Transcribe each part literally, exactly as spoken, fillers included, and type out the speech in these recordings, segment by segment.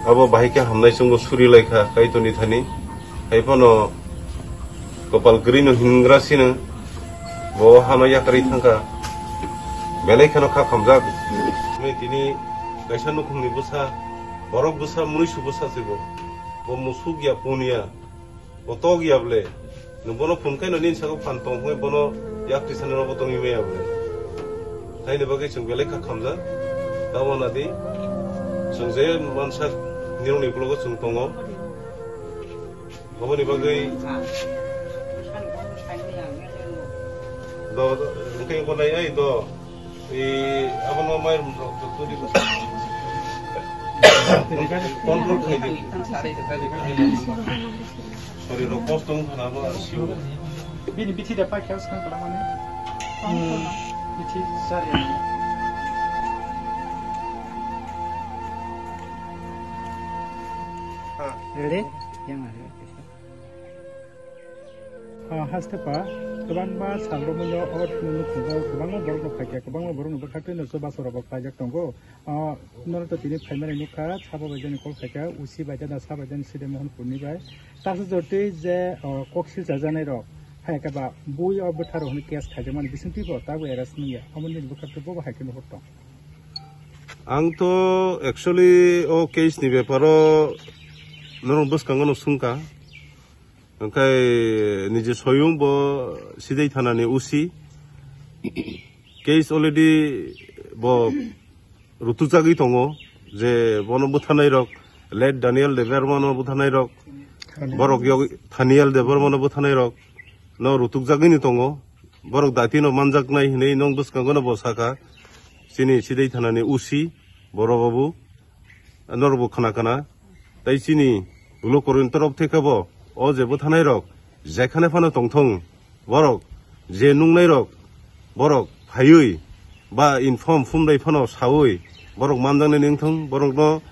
Abo bahai khe hamnai chwngbo suri lai kha Kaitorni thani. Hai phano kopal kwrwi no hingra sino bo hano yakarwi thang kha. Belai kheno kha khamjak. Tini kaisa nukhungni bwsa, borok bwsa, mnuisu bwsa se bo. Bo musuk ya, pun ya. Bo tok ya ble. Nwng bono phone khaino nini sago phan tong hwnwi bono yak twi sanani bo tongwi maya ble. Haini bagwi chwng belai kha khamjak. Tamo nadi chwng je mansak nirokni ukologo chwng tongo. Aboni bagwi do, do, hwnkhe bo nai ai do. I, abono mairum rok to turi ba. Control khai di. Sorry, rok post tong khana ba siu. Bini bithi da pa kya skang kala mane. Hmm. Bithi sari. Ready? Yang ada. Ah, haste pa, kwbangma salrokmano o nukhungo kwbangma borok rok phaikha, kwbangma borok no bwkhaktwi no chubachu rok bo paijak tongo. Ah, norok to tini phaimani nukha, sabo bai jani call khaikha, usi bai jana, sabo bai jani side Mohanpurni bai. Taksa jortwi je, ah, kok silchajaknai rok, hai khe ba bui o bwtharok hwnwi case khaijakmani bisingtwi bo tabuk arrest wngya, omo nini bwkhaktwi bobo hai khe nuhur tong. Ang to actually o case ni beparo norok bwskango no swngkha. Hwnkhe niji soyung bo Sidai thanani O C. Case already bo rutukjagwi tongo je bono bwthanai rok, late Daniel Debbarma no bwthanai rok, borok yog-, Thaniel Debbarma no bwthanai rok no rutukjagwi ni tongo. Borok dati no manjaknai hinwi nong bwskango no bo sakha. Chini Sidai thanani O C, Boro Babu. Norok bo khna khna. Tai chini lukurokni torof theke bo o je bwthanai rok jekhane phano tongthong, borok je nungnai rok borok phaiwi ba inform phumdai phano sawi borok manjaknai wngthong, borokno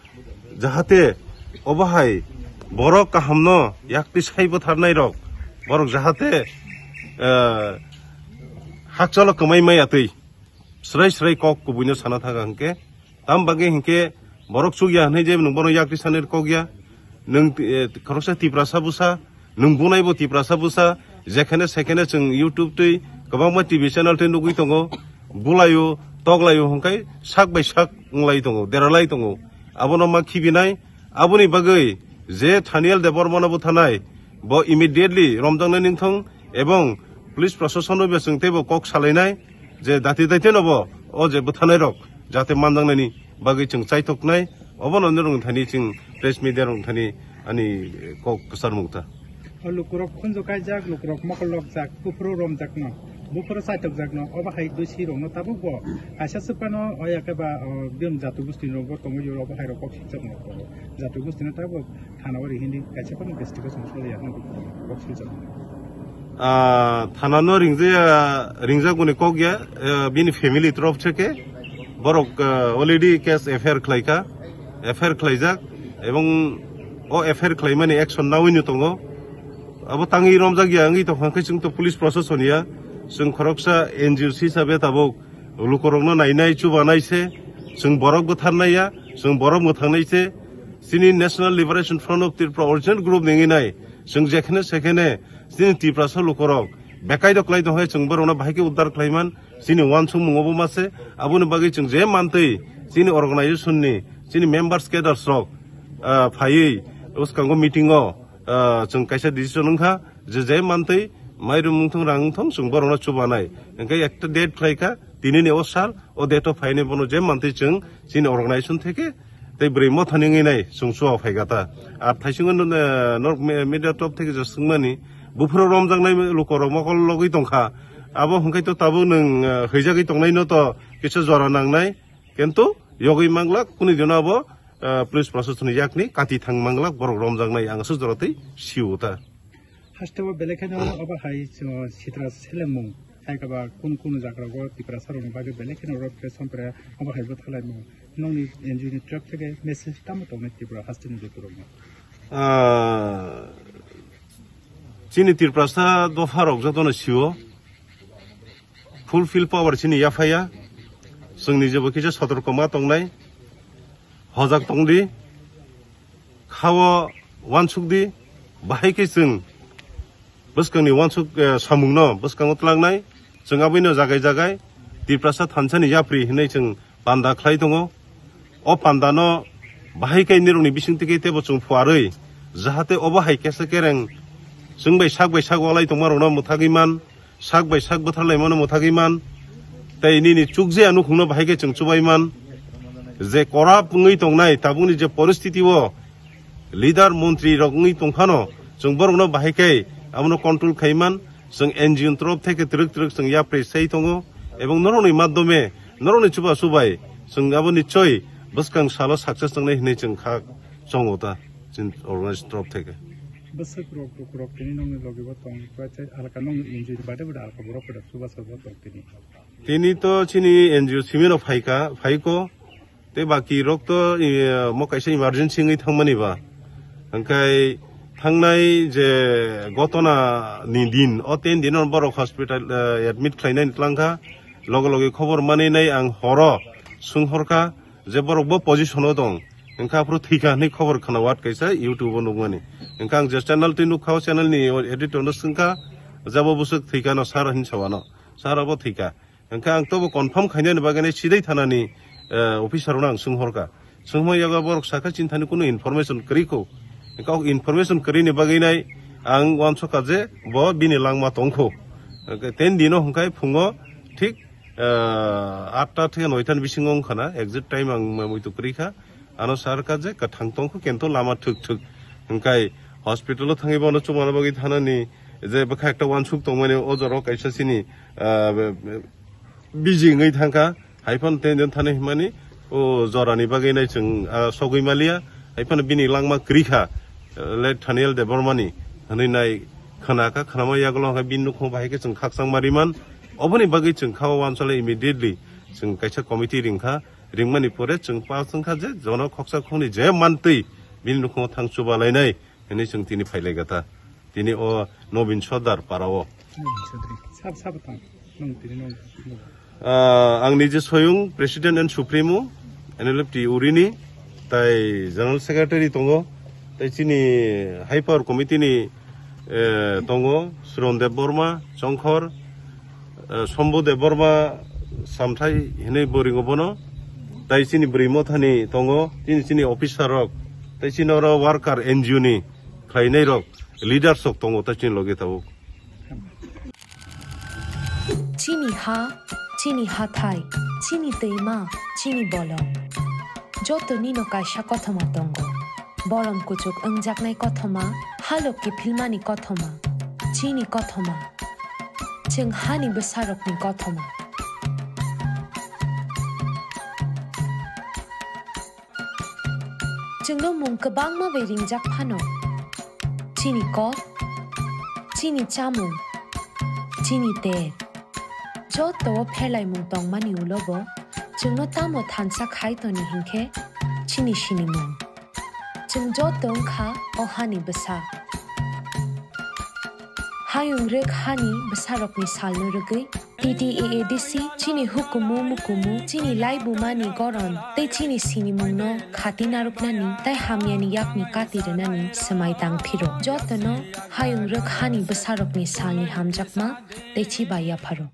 jahate obo hai borok kahamno yakti sai bwtharnai rok borok jahate, eh, hakchalo kwmai maya twi. Srai srai kok kubuino sana thaka hwnkhe, tam bagwi hwnkhe borok chukya hwnwi je nwng bono yakti sanani kok ya, nwng, eh, khoroksa Tiprasa bwsa, nwng bunaibo Tiprasa bwsa, jekhane sekhane chwng YouTube twi kwbangma T V channel twi nugwi tongo, bulaio, toklaio hwnkhe sak bai sak wnglai tongo, deralai tongo. Abono ma khibinai, aboni bagwi je Thaniel Debbarmano bwthanai, bo immediately romjaknai ningthong, ebong police proshasonno bo chwng teibo kok salainai je dati daitino bo o je bwthanai rok jate manjaknani bagwi chwng chaitoknai, obono norok thani chwng press media rok thani ani kok kwcharmung ta. O lukurok khunju kaijak, lukurok mokol lokjak, buphuru romjakno, buphuru chaitokjakno, obo hai dusi rokno tabuk bo kaisa swkano o yakhe ba, o, bini jatu gustini rokbo tongwi obo hai rok kok sikjakno tongo. Jatu gustino tabuk Thana o ri hindi kaisa phano investigation choli ya, hwnwi kok silchar. Ah, thana no ringjaya, ringjak boni kok ya, eh, bini family torof theke borok, eh, already case F I R khlai kha, F I R khlaijak, ebong o F I R khlaimani action nawi no tongo. Abo tangwi romjak ya wngwi tongkha khe chwng to police proshashan ya, chwng khoroksa N G O hisabe tabuk lukurokno nainai, chubanai se, chwng borok bwtharnai ya, chwng borok mwthangnai se. Chini National Liberation Front of Tripura original group ni wngwi nai, chwng jekhene sekhene chini Tiprasa lukurok bekai rok klai tongkhe chwng borokno bahai khe uddar khlaiman, chini uansukmung obo ma se. Aboni bagwi chwng je mantwi chini organization ni, chini members, cadres rok, ah, phaiwi bwskango meeting o, ah, chwng kaisa decision wngkha je, je mantwi mairum wngthong, rang wngthong, chwng borokno chubanai. Hwnkhe ekta date khlaikha, tinini o sal, o date o phainai bono je mantwi chwng chini organization theke tei bwrwi mothani wngwi nai chwng chuba phaikha ta. Ar thaisingo no, eh, norok me-, media top theke je swngmani, buphuru romjaknai lukorok mokol logwi tongkha. Abo hwnkhe to tabuk nwng, eh, hwijagwi tongnaino to kisa jora nangnai, kintu yogwi manglak, kuni dino abo, eh, police proshasoni yakni kati thang manglak, borok romjaknai ang aswk jora twi sio ta. Hasteo belai kheno obo hai, uh, sitra selengmung hai khe ba kun kun jaga rogo Tiprasa rokni bagwi belai kheno road pressure obo hai bo thalaimung. Nokni N G O ni trak theke message tamo tongnai Tripura hasteni joto rokno? Ah, chini Tiprasa dopha rok jotono sio. Full field power chini yaphaya. Chwng nijebo kisa sotorko ma tongnai. Hojak tongdi. Khao uansuk di, bahai khe chwng bwskangni uansuk, eh, samungno bwskango twlangnai, chwng aboino jagai jagai Tiprasa thansani yapri hinwi chwng panda khlai tongo. O pandano bahai khe nirokni bisingtwi khe teibo chwng phuarwi, jahate obo hai kesa kereng chwng bai sak bai sak walai tongmarokno mwthagwi man, sak bai sak bwtharlaimano mwthagwi man, tei nini chukjaya nukhungno bahai khe chwng chubai man. Je korap wngwi tongnai tabukni je poristiti o leader montri rok wngwi tongphano, chwng borokno bahai khe abono control khai man. Chwng N G O ni torof theke twrwk twrwk chwng yapri sai tongo, ebong norokni madhyome, norokni chuba chubai chwng abo nichoi bwskang salo success wngnai hinwi chwng kha chongo ta chini organization torof theke. Bwswk rok, rok, rok tini nokni logi bo tong, alka nokni injury bade bade alka borok pada chuba chuba tong tini. Tini to chini N G O simi no phaika, phaiko. Tei baki rok to, eh, mo kaisa emergency wngwi thangmani ba. Hwnkhe thangnai je gotona ni din, o ten din borok hospital, eh, admit khlainani twlang kha. Loge loge khobor manwi nai ang horo swnghor kha je borok bo position o tong. Hwnkhe aphuru thwi kha hinwi khobor khna wat kaisa YouTube o nukmani. Hwnkhe ang je channel twi nuk kha, o channel ni editor no swng kha, jabo bwswk thwi kha no sir hinwi sa wano. Sir abo thwi kha. Hwnkhe ang tobo confirm khainani bagwi nai sidai thanani, eh, officer no ang swnghor kha. Swnghma yago borok sakha chini thani kunu information kwrwi kho. Hwnkhe o information kwrwini bagwi nai ang uansukha je bo bini langma tong kho. Hwnkhe ten dino hwnkhe phungo thik, eh, atta theke noita ni bisingo wngkha na, exact time ang muitu kwrwi kha. Ano sir kha je kwthang tong kho, kento lama thwk thwk. Hwnkhe hospital o thangwi bono chumana bagwi thanani je bwkha ekta uansuk tongmani o jora o kaisa chini, ah, be-, be-, busy wngwi thangkha. Hai phano ten din thani himani o jorani bagwi nai chwng, ah, sogwi maliya. Hai phano bini langma kwrwi kha, eh, late Thaniel Debbarmani hinwi nai khna kha, khnama yagulo hwnkhe bini nukhung bahai khe chwng khakchangma riman. Oboni bagwi chwng kha o uansole immediately chwng kaisa committee ring kha. Ringmani pore chwng pa chwng kha je jono khoksa khokni je mantwi bini nukhungo thang chuba lainai hinwi chwng tini phai lai kha ta. Tini o Nobin Sordar para o. Sab, sab tang. Nung tini nung. Ah, ang nije soyung President and Supremo N L F T Urini, tai General Secretary tongo, tai chini High Power Committee ni, eh, tongo Suron Debbarma, Chongkhor, eh, Sombu Debbarma, Samthai hinwi bo ringo bono, tai chini bwrwi mothani tongo, chini, chini officer rok, tai chini oro worker N G O ni khlainai rok, leaders rok tongo, tai chini logi tabuk. Chini ha, chini hathai, chini twima, chini bolong. Joto nino kaisa kothoma tongo. Bolong kuchuk wngjaknai kothoma, halok kiphilmani kothoma. Chini kothoma. Chwng hani bwsarokni kothoma. Chwngno mung kwbangma bai ringjak phano. Chini kok, chini chamung, chini ter. Joto o pherlaimung tongmani ulo bo chwngno tamo thansa khai toni hinkhe chini sinimung. Chwng joto wngkha o hani bwsa. Hayung rwk hani bwsarokni salno rwgwi T T A A D C chini hukumu mukumu, chini laibumani goron tei chini sinimungno khati narwknani tei hamyani yakni kati rwnani swmai tang phiro. Jotono hayung rwk hani bwsarokni salni hamjakma tei chibai yapharo.